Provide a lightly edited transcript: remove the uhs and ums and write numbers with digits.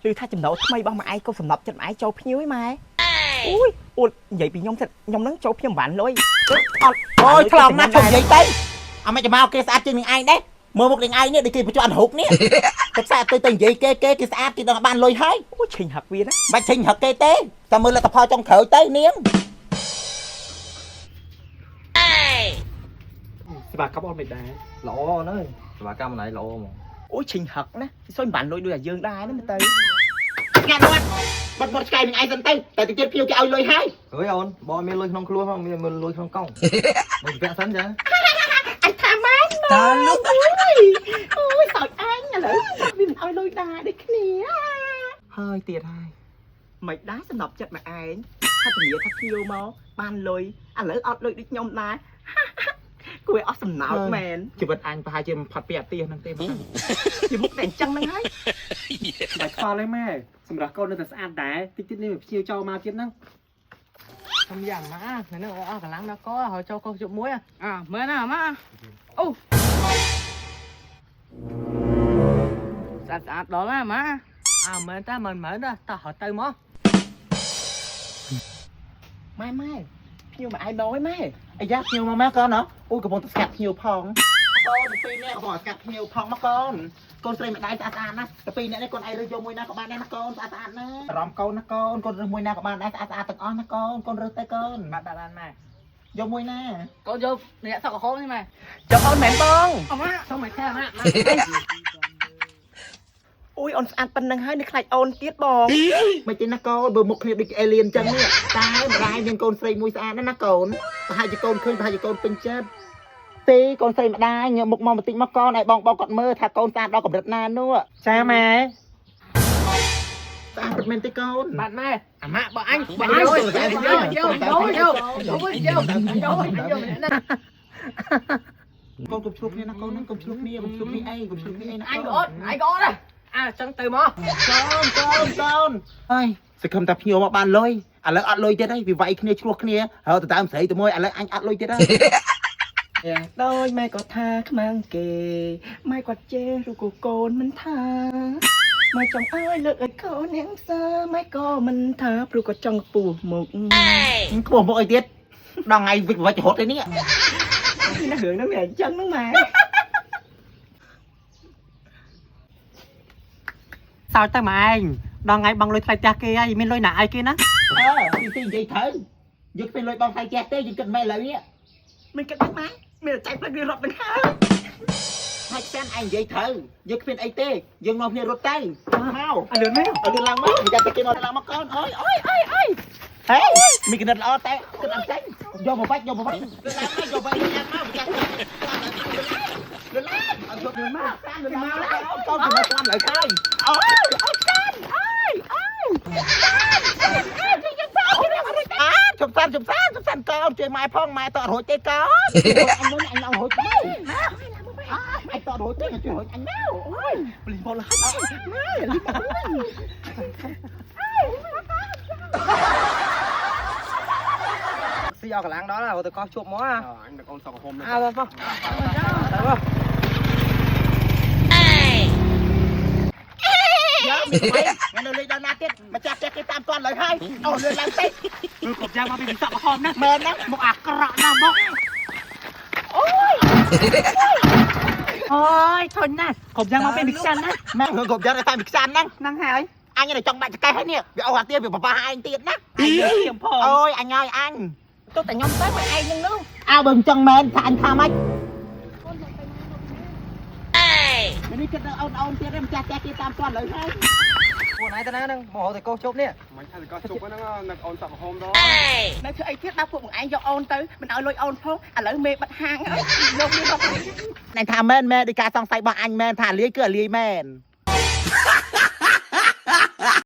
ឬថាចំណូលថ្មីរបស់ម៉ែឯងក៏សំណប់ចិត្តម៉ែឯងចូលភ្ញៀវឯម៉ែអូយអួតនិយាយពីខ្ញុំសិតខ្ញុំនឹងចូលភ្ញៀវមិនបានលុយអត់ អូយខ្លងណាស់ឈប់និយាយទៅអមិនចាំមកគេស្អាតជាងនឹងឯងដែរមើលមុខនឹងឯងនេះដូចគេបញ្ជាន់រូបនេះទឹកស្អាតទៅទៅនិយាយគេគេគេស្អាតគេដល់បានលុយហើយ អូយឈិញហឹកវាណា បាច់ឆេញហឹកគេទេតែមើលលទ្ធផលចុងក្រោយទៅនាង សេវាកម្មអត់មិនដែរ ល្អណាស់សេវាកម្មណៃល្អហ្មង អូយឈិញហឹកណាសុយមិនបានលុយដូចតែយើងដែរណាមើលទៅ ញ៉ាំមាត់បាត់មាត់ឆ្កែនឹងឯងសិនទៅតែតិចទៀតភ្ញៀវគេឲ្យលុយហើយ អើយអូនបងមានលុយក្នុងខ្លួនផងមានលុយក្នុងកង់មកពាក់សិនចា អញថាម៉ែតើលុយអូយសោចអញឥឡូវវាមិនឲ្យលុយដែរដូចគ្នា ហើយទៀតហើយ មិនដែរសំណប់ចិត្តម៉ែឯងថាធានាថាភ្ញៀវមកបានលុយឥឡូវអត់លុយដូចខ្ញុំដែរគួរឲ្យអស់សំណោចមែន ជីវិតអញប្រហែលជាមិនផុតពីអាទិសហ្នឹងទេបង ជាមុខតែអញ្ចឹងហ្នឹងហើយ បាច់ខ្វល់ទេម៉ែសម្រាប់កូននៅតែស្អាតដែរតិចទៀតនេះភ្ញៀវចូលមកទៀតហ្នឹង ខ្ញុំយ៉ាងម៉ាថ្ងៃនេះអស់កម្លាំងដល់កហើយចូលកោសជប់មួយអាមែនណាម៉ាអូស្អាតស្អាតដល់ណាម៉ាអាមែនតាមិនមែនតាតោះហើយទៅមក ម៉ែម៉ែភ្ញៀវមកឯងមកឯងម៉ែ អាយ៉ាភ្ញៀវមកម៉ែកូនហ៎អូយកំពុងតែស្កាត់ភ្ញៀវផងកូនពីរនាក់កំពុងតែស្កាត់ភ្ញៀវផងមកកូនកូនស្រីម្ដាយស្អាតស្អាតណាស់តែពីរនាក់នេះកូនឯងរើសយកមួយណាក៏បានដែរណាកូនស្អាតស្អាតណាអារម្មណ៍កូនណាកូនកូនរើសមួយណាក៏បានដែរស្អាតស្អាតទាំងអស់ណាកូនកូនរើសទៅកូន បាទបាទម៉ែ យកមួយណា កូនយកអ្នកសក់ក្រហមនេះម៉ែ ចុះអូនមែនបង អម៉ាសុំឲ្យថែម៉ា អូយអូនស្អាតប៉ុណ្្នឹងហើយនៅខ្លាចអូនទៀតបង មិនទេណាកូនបើមុខគ្នាដូចអេលៀនចឹងនេះតែម្ដាយមានកូនស្រីមួយស្អាតណាស់ណាកូនប្រហែលជាកូនឃើញប្រហែលជាកូនពេញចិត្តទេកូនស្រីម្ដាយញើមុខមកបន្តិចមកកូនឲ្យបងបងគាត់មើលថាកូនស្អាតដល់កម្រិតណានោះ ចាម៉ែ ស្អាតពិតមែនទេកូន បាទម៉ែអាម៉ាបើអញបើអញយកយកយកយកយកយកយក កូនកុំឆ្លោះគ្នាណាកូនណាកុំឆ្លោះគ្នាកុំឆ្លោះគ្នាអីកុំឆ្លោះគ្នាអីណា អញក៏អត់អញក៏អត់ដែរអាចឹងទៅមក កូនកូនកូនអើយសង្ឃឹមថាភ្ញៀវមកបានលុយឥឡូវអត់លុយទៀតហើយវាវាយគ្នាឆ្លោះគ្នាហើយទៅតាមស្រីទៅមួយឥឡូវអញអត់លុយទៀតហើយ ដោយម៉ែក៏ថាខ្មាំងគេម៉ែគាត់ជេរឬក៏កូនមិនថាម៉ែចង់ឲ្យលើកឲ្យកូននាងសើម៉ែក៏មិនថាព្រោះគាត់ចង់ពោះមុខ ខ្ពស់មកអីទៀតដល់ថ្ងៃវិចវិចរត់ឯនេះ នេះណារឿងហ្នឹងវាអញ្ចឹងហ្នឹងម៉ែ សោចទៅម៉ែឯងដល់ថ្ងៃបងលុយថ្លៃផ្ទះគេហើយមានលុយណាអីគេណា អើទីទីនិយាយត្រូវយើងគ្មានលុយបងថ្លៃផ្ទះទេយើងគិតមិនឥឡូវនេះ មិនគិតទេម៉ែមានតែចៃផ្លឹកវារាប់នឹងហើយ ហើយខ្សានឯងនិយាយត្រូវយើងគ្មានអីទេយើងនាំគ្នារត់ទៅមក អើលឿនមែន ឲ្យលឿនឡើងមកមិនចាំតែគេមកឡើងមកកូនអើយអើយអើយអើយហេមានគណិតល្អតែគិតអត់ចេញយកមកបាច់យកមកបាច់លឿនឡើងមកយកបាច់ញ៉ាំមកចាំលឿនឡើងឲ្យយកមកលឿនមកកូនទៅស្លាប់លើហើយអូយអូយចានអើយអើយអាជប់សានជប់សានជប់សានកូនជួយម៉ែផងម៉ែតអត់រួចទេកូនអញមុនអញឡើងរួចទៅអញតអត់រួចទេជួយរួចអញមកអូយ ប្លីមកលហើយម៉ែលីមក ស៊ីអស់កម្លាំងដល់ហើយទៅកោសជប់មកអា អញនឹងកូនសក់ក្រហម អើមកទៅមក យ៉ាមានអ្វីថ្ងៃនៅលេងដល់ណាទៀតម្ចាស់ផ្ទះគេតាមទាន់ឡើយហើយអូលឿនឡើងតិច គឺកុំយ៉ាងមកពីសក់ក្រហមណា មែនណា មុខអាក្រក់ណាស់មកអូយធុញណាស់កុំយ៉ាងមកពីមិខ្ចាន់ណា ម៉ែរឿងគ្រប់យ៉ាងតែមីខ្សានហ្នឹង ហ្នឹងហើយ អញនេះចង់បាក់ចកេះហើយនេះវាអូអាទៀតវាបបាឯងទៀតណា ខ្ញុំផង អូយអញហើយអញ ទោះតែខ្ញុំទៅម៉ែឯងនឹងនោះ អើបើមិនចង់មែនថាអញថាម៉េចនេះគិតដល់អូនអូនទៀតឯងម្ចាស់ផ្ទះគេតាមទាន់ឡើយហើយ ពួកណៃទៅណាហ្នឹងមករកទៅកោសជប់នេះ មិនថាទៅកោសជប់ហ្នឹងនឹងអូនសក់ក្រហមដល់ នៅធ្វើអីទៀតដល់ពួកបងឯងយកអូនទៅមិនឲ្យលុយអូនផងឥឡូវមេបិទហាងហើយយកវារាប់ ណែថាមែនមែនដោយការសង្ស័យរបស់អញមែនថាលាយគឺអាលាយមែន